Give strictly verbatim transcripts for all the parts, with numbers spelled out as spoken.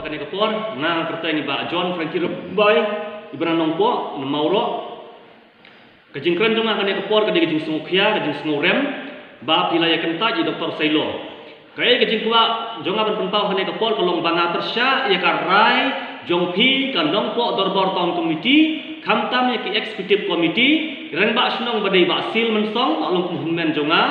Kane ka por nga kyrteng i Bah John Frankie Rymbai, i ba na Nongpoh, na Mawroh. Ka jingkren jong nga kane ka por ka dei ka jingsngewkhia, ka jingsngewrem ba phi la ïa kyntait ïa i Doctor Sailo. Kaei ka jingkwah jong nga ban pynpaw kane ka por ka long ba nga pyrshah ïa ka rai jong phi ka Nongpoh Dorbar Town Committee, khamtam ïa ki Executive Committee, rangbah shnong ba dei Bah Sil Mynsong, ba long kum u hynmen jong nga.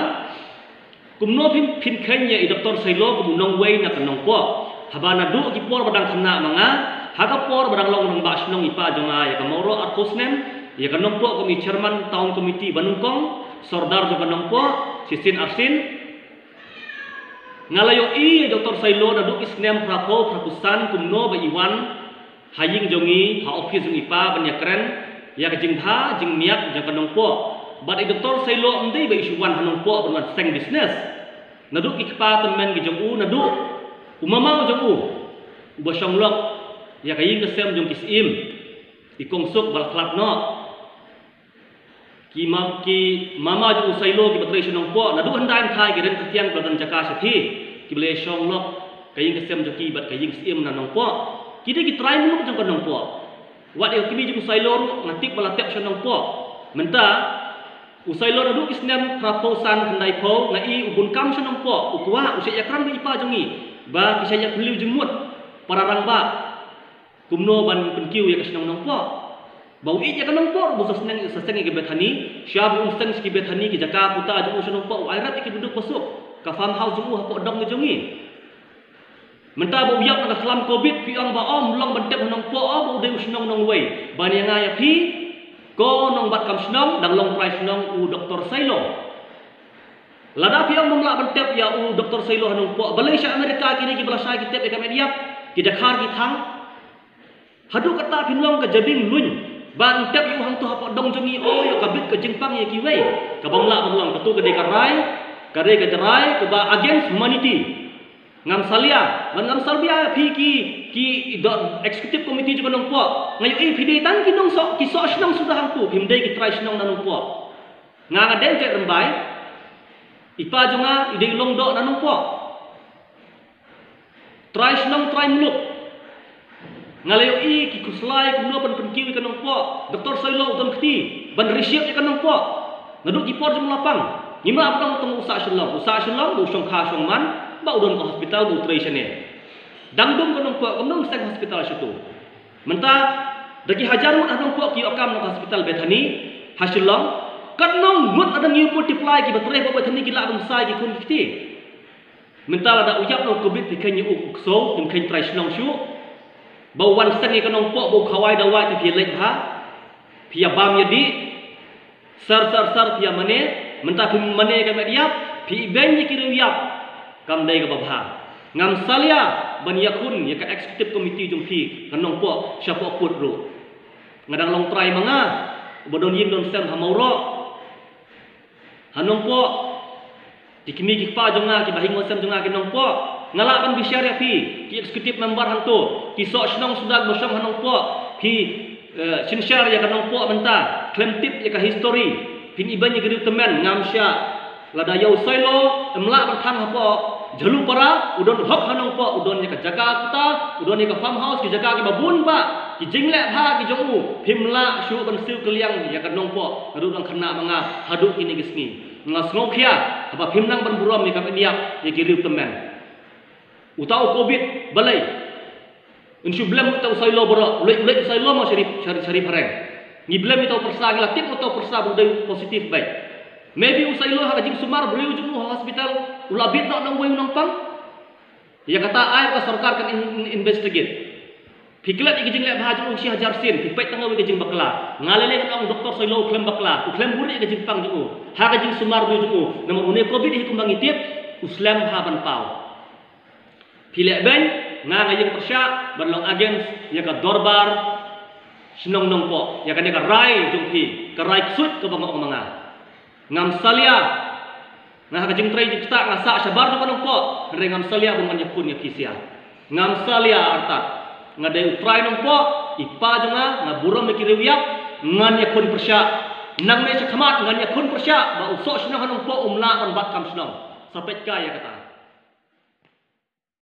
Kumno phin, phin kheiñ ïa i Doctor Sailo kum u nongwei na ka Nongpoh? Haba naduh ki por ba dang khynnah ma nga, ha ka por ba dang long rangbah shnong i pa jong nga ïa ka Mawroh arphew snem, ïa ka Nongpoh kum i chairman town committee ba nyngkong, sordar jong ka Nongpoh shisien arsien. Nga la ïohi ïa i Doctor Sailo naduh ki snem phraphew phraphew san kumno ba i wan ha ïing jong i, ha office jong i pa ban ïakren ïa ka jingbha jingmiat jong ka Nongpoh. Bad i Doctor Sailo ym dei ba i shu wan ha Nongpoh ban wan seng business. Naduh ki kpa tymmen ki jong u, naduh u mamaw jong u, u ba shong lok ïa ka ïing ka sem jong ki syiem, i kongsuk ba la khlad noh. Ki ma-, ki mama jong u Sailo ki ba trei sha Nongpoh, naduh hyndai hynthai ki ryntiang ki ba la don jaka sha ki, ki ba la shong lok ka ïing ka sem jong ki bad ka ïing syiem na Nongpoh. Ki dei ki trai muluk jong ka Nongpoh. Wat ïa ka kmie jong u Sailo ruh nga tip ba la tep sha Nongpoh. Mynta u Sailo naduh ki snem phraphew san khyndai phew nga i u bun kam sha Nongpoh, u kwah, u shait ïakren bad i pa jong i ba ki shait ïa pynliew jingmut para rangbah. Kumno ban pynkiew ïa ka shnong Nongpoh? Ba u ïeit ïa ka Nongpoh ruh ba u sa seng, sa seng ïa ka Bethany, sha ba un seng sha ki Bethany ki jaka puta jong u sha Nongpoh, u ai rep ïa ki baduk basuk, ka farmhouse jong u hapoh dong ka jong i. Mynta ba u ïap na ka khlam covid, phi ong ba ym long ban tep ha Nongpoh, ba u dei u shnong nongwei. Ban ïa nga ïa phi, ko nongbat kam shnong, dang long trai shnong u Doctor Sailo. Lada phi ong bym lah ban tep ïa u Doctor Sailo ha Nongpoh, balei sha Amerika kine ki ba la shai ki tep ïa ka met ïap, ki da khar ki thang. Haduh katta phin long ka jabieng luin ban tep ïa u hangto hapoh dong jong i, o ïa ka bit ka jingpang ïa kiwei. Ka bym lah ban long, kato ka dei ka rai, ka dei ka rai kaba against humanity. Ngam salia, ban ngam salia phi ki, ki do executive committee jong ka Nongpoh. Nga ïohi phi dei tang ki nongsoh, ki soh shnong suda hangto, phim dei ki trai shnong na Nongpoh. Nga nga dei u Jack Rymbai, i pa jong nga i dei u Longdoh na Nongpoh. Trai shnong, trai muluk. Nga la ïohi ki khuslai kumno ban pynkiew ïa ka Nongpoh. Doctor Sailo u don kti ban reship ïa ka Nongpoh. Naduh ki por jong u la pang. Ngim lah ban ong tang u Sah Shillong, u Sah Shillong ba u shongkha shongman, ba u don ka hospital, ba u trei shane. Dang dum ka Nongpoh, kumno un seng hospital shato? Mynta da ki hajar ngut ha Nongpoh ki ïoh kam na ka hospital Bethany ha Shillong. Katno ngut lada ngi multiply ki ba trei hapoh Bethany ki lah ban sa ïa ki khun ki kti. Mynta lada u ïap na u covid phi kheiñ ïa u, u ksew, phim kheiñ trai shnong shuh. Ba u wan seng ïa ka Nongpoh ba u khawai dawai te phi ïa leit bha, phi ïa bam ïa dih. Sar sar sar phi ïa mane, mynta phim mane ïa ka met ïap, phi ibeiñ ïa ki riew ïap. Kam dei kaba bha. Ngam salia ban ïakhun ïa ka executive committee jong phi ka Nongpoh shapoh kut ruh. Nga dang long trai ma nga, uba don ïing don sem ha Mawroh, ha Nongpoh. Ki kmie ki kpa jong nga, ki bahing bahasem jong nga ki Nongpoh. Nga lah ban bishar ïa phi ki executive member hangto, ki soh shnong suda ba shong ha Nongpoh. Phi, eh, synshar ïa ka Nongpoh mynta, khlem tip ïa ka history. Phin ibeiñ ïa ki riew tymmen, ngam shah. Lada ïa u Sailo ym lah ban thang hapoh Jhalupara, u don hok ha Nongpoh, u don ïa ka jaka puta, u don ïa ka farmhouse, ki jaka kiba bun bah, ki jingleh bha ki jong u. Phim lah shuh ban siew kylliang ïa ka Nongpoh naduh dang khynnah ma nga haduh kine ki sngi. Nga sngewkhia haba phim nang ban burom ïa ka met ïap ïa ki riew tymmen. Uta u covid, balei? Yn shu blame uta u Sailo baroh, u leit, u leit u Sailo mo sha ri, sha ri, sha ri phareng. Ngi blame uta u pyrsa, ngi la tip uta u pyrsa ba u dei positive beit. Maybe u Sailo ha ka jingsumar briew jong u ha hospital, u la bit noh nongwei u nongpang. Ïa kata ai ba ka sorkar kan in-, in-, investigate. Phi klet ïa ka jingleh bha jong u shi hajar sien, phi peit tang kawei ka jingbakla. Nga lei lei ngan ong Doctor Sailo u khlem bakla, u khlem buhrieh ïa ka jingpang jong u ha ka jingsumar briew jong u. Namar une covid hi kumba ngi tip, u slem bha ban paw. Phi leh beiñ, nga nga ïeng pyrshah ban long against ïa ka dorbar shnong Nongpoh, ïa kane ka rai jong phi, ka rai ksuid kaba nga ong ma nga. Ngam salia, nga ha ka jingtrei jingktah nga sah shabar jong ka Nongpoh, hynrei ngam salia ba ngan ïakhun ïa phi sia. Ngam salia artat. Nga dei u trai Nongpoh, i pa jong nga, nga burom ïa ki riew ïap, ngan ïakhun pyrshah. Nangne shakhmat ngan ïakhun pyrshah ba u soh shnong ha Nongpoh um lah ban bat kam shnong. Sa peit kai ïa kata.